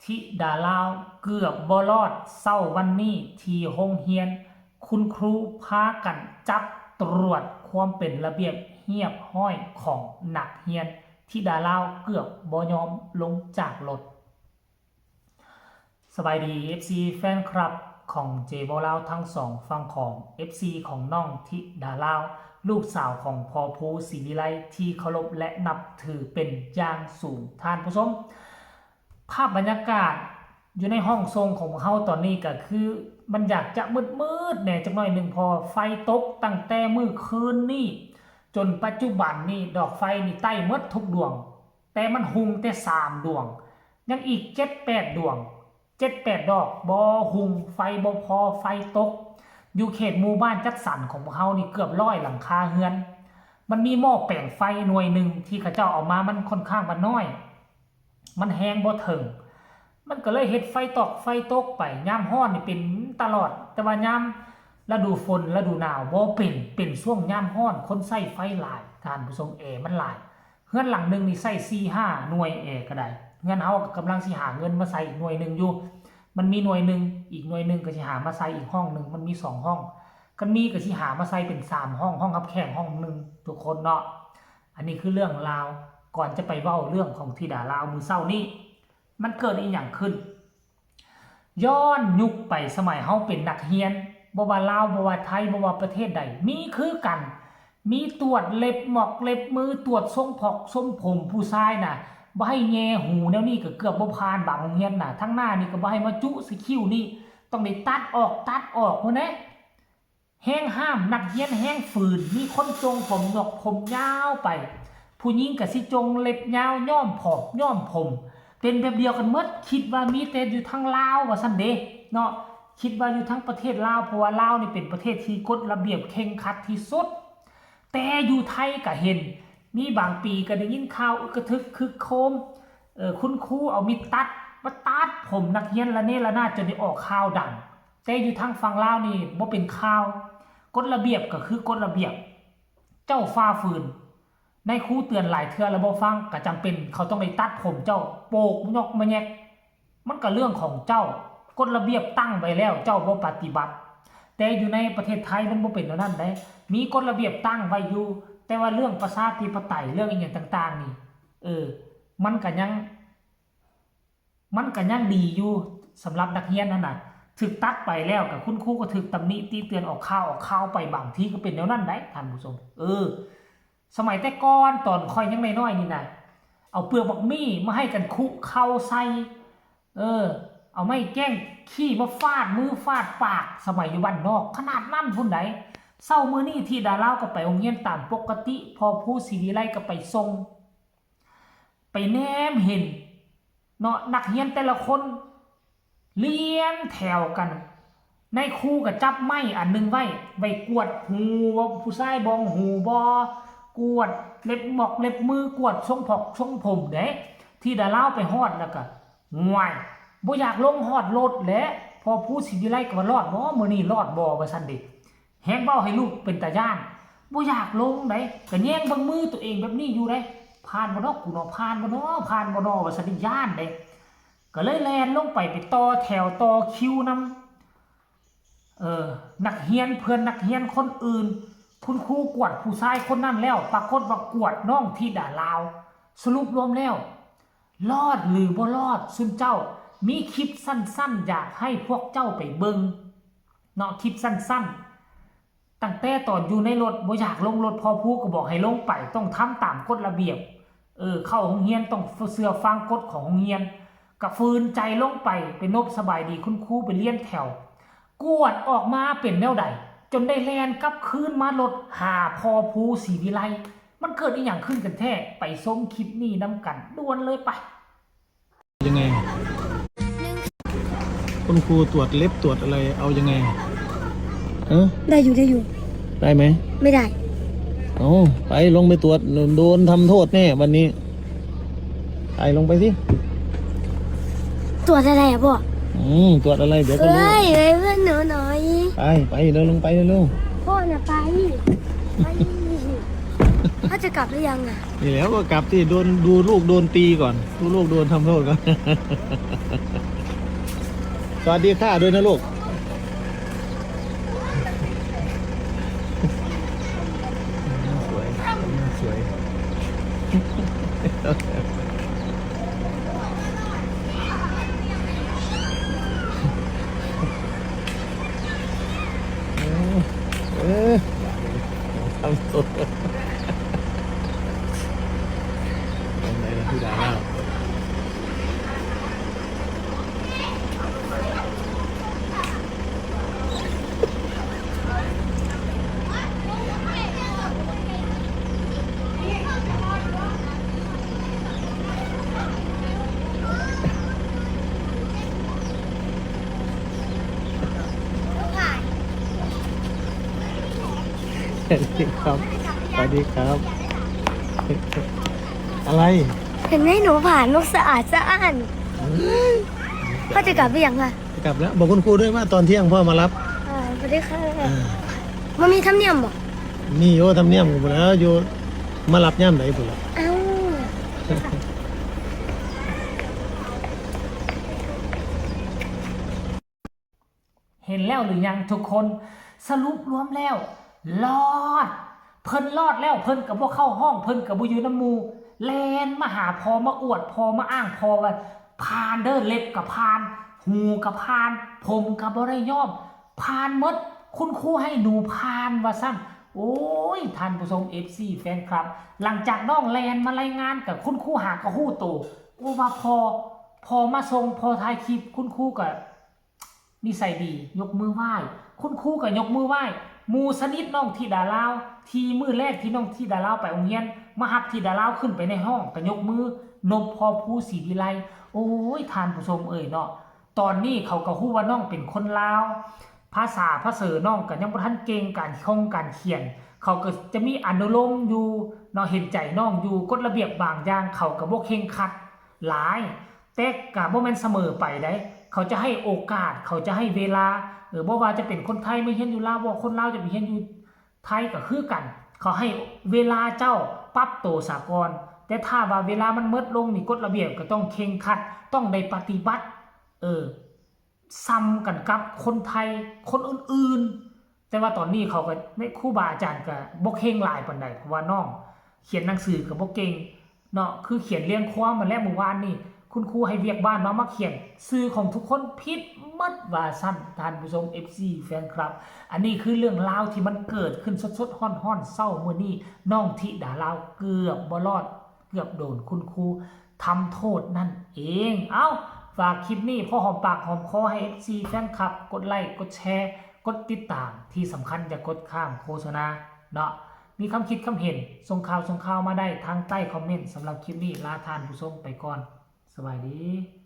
ທິດາລາວເກືອບບໍ່ລອດ. ເຊົ້າວັນນີ້ທີ່ໂຮງຮຽນ ຄຸນຄູພາກັນຈັບຕວດຄວາມເປັນລະບຽບຮຽບຮ້ອຍຂອງນັກຮຽນ. ທິດາລາວເກືອບບໍ່ຍອມລົງຈາກລົດ. ສະບາຍດີ ເອັຟຊີ ແຟນຄລັບຂອງເຈເວົ້າລາວທັງສອງຝັ່ງຂອງ ເອັຟຊີ ຂອງນ້ອງທິດາລາວ ລູກສາວຂອງພໍ່ພູ ສີວິໄລ ທີ່ເຄົາລົບ ແລະ ນັບຖືເປັນຢ່າງສູງ. ທ່ານຜູ້ຊົມ, ພາບບັນຍາກາດຢູ່ໃນຫ້ອງສົ່ງຂອງພວກເຮົາຕອນນີ້ກໍຄື ມັນຢາກຈະມືດໆແດ່ຈັກໜ້ອຍໜຶ່ງ ເພາະວ່າໄຟຕົກຕັ້ງແຕ່ມື້ຄືນນີ້ ຈົນປັດຈຸບັນນີ້ ດອກໄຟນີ້ໄຕ້ໝົດທຸກດວງ, ແຕ່ມັນຮຸ່ງແຕ່ສາມດວງ, ຍັງອີກເຈັດແປດດວງ, ເຈັດແປດດອກບໍ່ຮຸ່ງ, ໄຟບໍ່ພໍ, ໄຟຕົກ. ຢູ່ເຂດໝູ່ບ້ານຈັດສັນຂອງພວກເຮົານີ້ເກືອບຮ້ອຍຫຼັງຄາເຮືອນ, ມັນມີໝໍ້ແປງໄຟໜ່ວຍໜຶ່ງທີ່ເຂົາເຈົ້າເອົາມາ ມັນຂ້ອນຂ້າງວ່ານ້ອຍ, ມັນແຮງບໍ່ເຖິງ, ມັນກໍເລີຍເຮັດໄຟຕອກໄຟຕົກໄປ. ຍາມຮ້ອນນີ້ເປັນຕະຫຼອດ, ແຕ່ວ່າຍາມລະດູຝົນ, ລະດູໜາວບໍ່ເປັນ, ເປັນຊ່ວງຍາມຮ້ອນ ຄົນໃຊ້ໄຟຫຼາຍ, ທ່ານຜູ້ຊົມ, ແອມັນຫຼາຍ. ເຮືອນຫຼັງໜຶ່ງນີ້ໃຊ້ສີ່ຫ້າໜ່ວຍແອກໍໄດ້. ເຮືອນເຮົາກໍກຳລັງຊິຫາເງິນມາໃສ່ອີກໜ່ວຍໜຶ່ງຢູ່. ມັນມີໜ່ວຍໜຶ່ງ, ອີກໜ່ວຍໜຶ່ງກໍຊິຫາມາໃສ່ອີກຫ້ອງໜຶ່ງ, ມັນມີສອງຫ້ອງ. ຄັນມີກໍຊິຫາມາໃສ່ເປັນສາມຫ້ອງ, ຫ້ອງຮັບແຂກຫ້ອງໜຶ່ງ ທຸກຄົນເນາະ. ອັນນີ້ຄືເລື່ອງລາວ. ກ່ອນຈະໄປເວົ້າເລື່ອງຂອງທິດາລາວມື້ເຊົ້ານີ້, ມັນເກີດອີ່ຫຍັງຂຶ້ນ? ຍ້ອນຍຸກໄປສະໄໝເຮົາເປັນນັກຮຽນ, ບໍ່ວ່າລາວ, ບໍ່ວ່າໄທ, ບໍ່ວ່າປະເທດໃດ, ມີຄືກັນ, ມີຕວດເລັບໝອກເລັບມື, ຕວດຊົງຜອກຊົງຜົມຜູ້ຊາຍນະ, ບໍ່ໃຫ້ແຍ່ຫູແນວນີ້ກໍເກືອບບໍ່ຜ່ານບາງໂຮງຮຽນນະ. ທາງໜ້ານີ້ກໍບໍ່ໃຫ້ມາຈຸໃສ່ຄິ້ວນີ້, ຕ້ອງໄດ້ຕັດອອກ, ຕັດອອກພຸ້ນເດ້. ແຮງຫ້າມ, ນັກຮຽນແຮງຝືນ, ມີຄົນຈົ່ງຜົມຫຍອກຜົມຍາວໄປ, ຜູ້ຍິງກໍຊິຈົ່ງເລັບຍາວ, ຍ້ອມຜອມ, ຍ້ອມຜົມ, ເປັນແບບດຽວກັນໝົດ. ຄິດວ່າມີແຕ່ຢູ່ທາງລາວວ່າຊັ້ນເດເນາະ, ຄິດວ່າຢູ່ທາງປະເທດລາວ, ເພາະວ່າລາວນີ້ເປັນປະເທດທີ່ກົດລະບຽບເຄັ່ງຄັດທີ່ສຸດ. ແຕ່ຢູ່ໄທກໍເຫັນ, ມີບາງປີກໍໄດ້ຍິນຂ່າວອຶກກະທຶກຄຶກໂຄມ, ເອີ, ຄຸນຄູເອົາມີດຕັດມາຕັດຜົມນັກຮຽນລະເນລະນາດ ຈົນໄດ້ອອກຂ່າວດັງ. ແຕ່ຢູ່ທາງຝັ່ງລາວນີ້ບໍ່ເປັນຂ່າວ. ກົດລະບຽບກໍຄືກົດລະບຽບ, ເຈົ້າຝ່າຝືນ, ນາຍຄູເຕືອນຫຼາຍເທື່ອແລ້ວບໍ່ຟັງ, ກໍຈຳເປັນເຂົາຕ້ອງໄດ້ຕັດຜົມເຈົ້າ, ໂປກຍອກມະແຍກ. ມັນກໍເລື່ອງຂອງເຈົ້າ, ກົດລະບຽບຕັ້ງໄວ້ແລ້ວ, ເຈົ້າບໍ່ປະຕິບັດ. ແຕ່ຢູ່ໃນປະເທດໄທມັນບໍ່ເປັນແນວນັ້ນໃດ, ມີກົດລະບຽບຕັ້ງໄວ້ຢູ່, ແຕ່ວ່າເລື່ອງປະຊາທິປະໄຕ, ເລື່ອງອີ່ຫຍັງຕ່າງໆນີ້, ເອີ, ມັນກໍຍັງ ມັນກໍຍັງດີຢູ່. ສຳລັບນັກຮຽນຫັ້ນນະ, ຖືກຕັດໄປແລ້ວກໍ ຄຸນຄູກໍຖືກຕຳໜິຕິເຕືອນ ອອກຂ່າວ, ອອກຂ່າວໄປ, ບາງທີກໍເປັນແນວນັ້ນໄດ໋ ທ່ານຜູ້ຊົມ. ເອີ, ສະໄໝແຕ່ກ່ອນ ຕອນຂ້ອຍຍັງນ້ອຍໆນີ້ນະ, ເອົາເປືອກບັກໝີ່ມາໃຫ້ກັນຄຸເຂົ້າໃສ່, ເອີ, ເອົາໄມ້ແກ້ງຂີ້ມາຟາດມືຟາດປາກ, ສະໄໝຢູ່ບ້ານນອກ ຂະໜາດນັ້ນພຸ້ນໃດ໋. ເຊົ້າມື້ນີ້ທິດາລາວກໍໄປໂຮງຮຽນຕາມປົກກະຕິ, ພໍ່ພູ ສີວິໄລກໍໄປສົ່ງ. ໄປແນມເຫັນເນາະ, ນັກຮຽນແຕ່ລະຄົນລຽນແຖວກັນ, ນາຍຄູກໍຈັບໄມ້ອັນໜຶ່ງໄວ້, ໄວ້ກວດຫູວ່າຜູ້ຊາຍບ້ອງຫູບໍ່, ກວດເລັບໝອກເລັບມື, ກວດຊົງຜອກຊົງຜົມເດ້. ທິດາລາວໄປຮອດແລ້ວກໍ ຫ້ວຍ, ບໍ່ຢາກລົງຮອດລົດແຫຼະ. ພໍ່ພູ ສີວິໄລກໍວ່າ ລອດບໍ່? ມື້ນີ້ລອດບໍ່? ວ່າຊັ້ນເດ. ແຮງເວົ້າໃຫ້ລູກເປັນຕາຢ້ານ, ບໍ່ຢາກລົງໃດ໋, ກໍແຍງເບິ່ງມືຕົວເອງແບບນີ້ຢູ່ໃດ໋. ຜ່ານບໍ່ເນາະ ກູເນາະ, ຜ່ານບໍ່ເນາະ, ຜ່ານບໍ່ເນາະ ວ່າຊັ້ນ, ຢ້ານເດ້. ກໍເລີຍແລ່ນລົງໄປ, ໄປຕໍ່ແຖວຕໍ່ຄິວນຳ, ເອີ, ນັກຮຽນ, ເພື່ອນນັກຮຽນຄົນອື່ນ. ຄຸນຄູກວດຜູ້ຊາຍຄົນນັ້ນແລ້ວ, ປາກົດວ່າກວດນ້ອງທິດາລາວ. ສະຫຼຸບລວມແລ້ວ, ລອດຫຼືບໍ່ລອດ, ຊຸມເຈົ້າມີຄລິບສັ້ນໆ ຢາກໃຫ້ພວກເຈົ້າໄປເບິ່ງເນາະ, ຄລິບສັ້ນໆ. ຕັ້ງແຕ່ຕອນຢູ່ໃນລົດ ບໍ່ຢາກລົງລົດ, ພໍ່ພູກໍບອກໃຫ້ລົງໄປ, ຕ້ອງທຳຕາມກົດລະບຽບ. ເອີ, ເຂົ້າໂຮງຮຽນຕ້ອງເຊື່ອຟັງກົດຂອງໂຮງຮຽນ. ກໍຝືນໃຈລົງໄປ, ໄປນົບສະບາຍດີຄຸນຄູ, ໄປລຽນແຖວ. ກວດອອກມາເປັນແນວໃດ ຈົນໄດ້ແລ່ນກັບຄືນມາລົດຫາພໍ່ພູ ສີວິໄລ? ມັນເກີດອີ່ຫຍັງຂຶ້ນກັນແທ້? ໄປຊົມຄລິບນີ້ນຳກັນດ່ວນເລີຍໄປ. ยังไง คุณครูตรวจเล็บตรวจอะไร เอายังไง เออ ได้อยู่ ได้อยู่ ได้ไหม ไม่ได้ เอา ไป ลงไปตรวจ โดนทำโทษแน่วันนี้ ไป ลงไปสิ ตรวจอะไรอะพ่อ อืม ตรวจอะไร เดี๋ยวก็รู้ เอ้ย ไปเพื่อนหนูหน่อย ไป ไป เร็ว ลงไปเร็ว พ่อน่ะไป ไป เขาจะกลับหรือยังอะ นี่แหละก็กลับสิ โดน ดูลูกโดนตีก่อน ดูลูกโดนทำโทษก่อน สวัสดีค่ะด้วยนะลูก สวย สวย เออ ทำโทษ ลงไหนล่ะพี่ดารา สวัสดีครับ สวัสดีครับ อะไร เห็นไหมหนูผ่านนกสะอาดสะอ้าน พ่อจะกลับหรือยังคะ กลับแล้ว บอกคุณครูด้วยว่าตอนเที่ยงพ่อมารับ อ่าสวัสดีค่ะ อ่า มันมีธรรมเนียมบ่ มีอยู่ธรรมเนียมอยู่แล้ว อยู่มารับยามใดพุ้นล่ะ เอ้า เห็นแล้วหรือยังทุกคน สรุปรวมแล้ว รอด เพิ่นรอดแล้ว เพิ่นก็บ่เข้าห้อง เพิ่นก็บ่อยู่นำหมู่ แล่นมาหาพ่อ มาอวดพ่อ มาอ้างพ่อว่า ผ่านเด้อ เล็บก็ผ่าน หูก็ผ่าน ผมก็บ่ได้ย้อม ผ่านหมด คุณครูให้หนูผ่านว่าซั่น โอ้ย ท่านผู้ชม เอฟซี แฟนคลับ หลังจากน้องแล่นมารายงาน ก็คุณครูหากะฮู้โต โอ้ ว่าพ่อ พ่อมาส่ง พ่อถ่ายคลิป คุณครูก็ นิสัยดี ยกมือไหว้ คุณครูก็ยกมือไหว้ หมู่สนิทน้องธิดาลาว ที่มื้อแรกที่น้องธิดาลาวไปโรงเรียน มารับธิดาลาวขึ้นไปในห้อง ก็ยกมือนบพ่อภูศรีวิไล โอ้ย ท่านผู้ชมเอ่ยเนาะ ตอนนี้เขาก็ฮู้ว่าน้องเป็นคนลาว ภาษาภาเสอน้องก็ยังบ่ทันเก่ง การคงการเขียน เขาก็จะมีอนุโลมอยู่เนาะ เห็นใจน้องอยู่ กฎระเบียบบางอย่างเขาก็บ่เคร่งครัดหลาย แต่ก็บ่แม่นเสมอไปใด เขาจะให้โอกาส เขาจะให้เวลา เออ บ่ว่าจะเป็นคนไทยมาเรียนอยู่ลาว บ่ คนลาวจะไปเรียนอยู่ไทยก็คือกัน เขาให้เวลาเจ้าปรับโตซะก่อน แต่ถ้าว่าเวลามันหมดลงนี่ กฎระเบียบก็ต้องเคร่งครัด ต้องได้ปฏิบัติ เออ ส่ำกันกับคนไทยคนอื่นๆ แต่ว่าตอนนี้เขาก็ ครูบาอาจารย์ก็บ่เคร่งหลายปานใด เพราะว่าน้องเขียนหนังสือก็บ่เก่งเนาะ คือเขียนเรียงความนั่นแหละ มื้อวานนี้คุณครูให้เวียกบ้านมา มาเขียนชื่อของทุกคนผิดหมดว่าซั่น ท่านผู้ชม เอฟซี แฟนคลับ อันนี้คือเรื่องราวที่มันเกิดขึ้นสดๆ ร้อนๆ เช้ามื้อนี้ น้องธิดาลาวเกือบบ่รอด เกือบโดนคุณครูทำโทษนั่นเอง เอ้า ฝากคลิปนี้พอหอมปากหอมคอให้ เอฟซี แฟนคลับ กดไลก์ กดแชร์ กดติดตาม ที่สำคัญอย่ากดข้ามโฆษณาเนาะ มีคำคิดคำเห็น ส่งข่าวส่งข่าวมาได้ทางใต้คอมเมนต์ สำหรับคลิปนี้ลาท่านผู้ชมไปก่อน สบายดี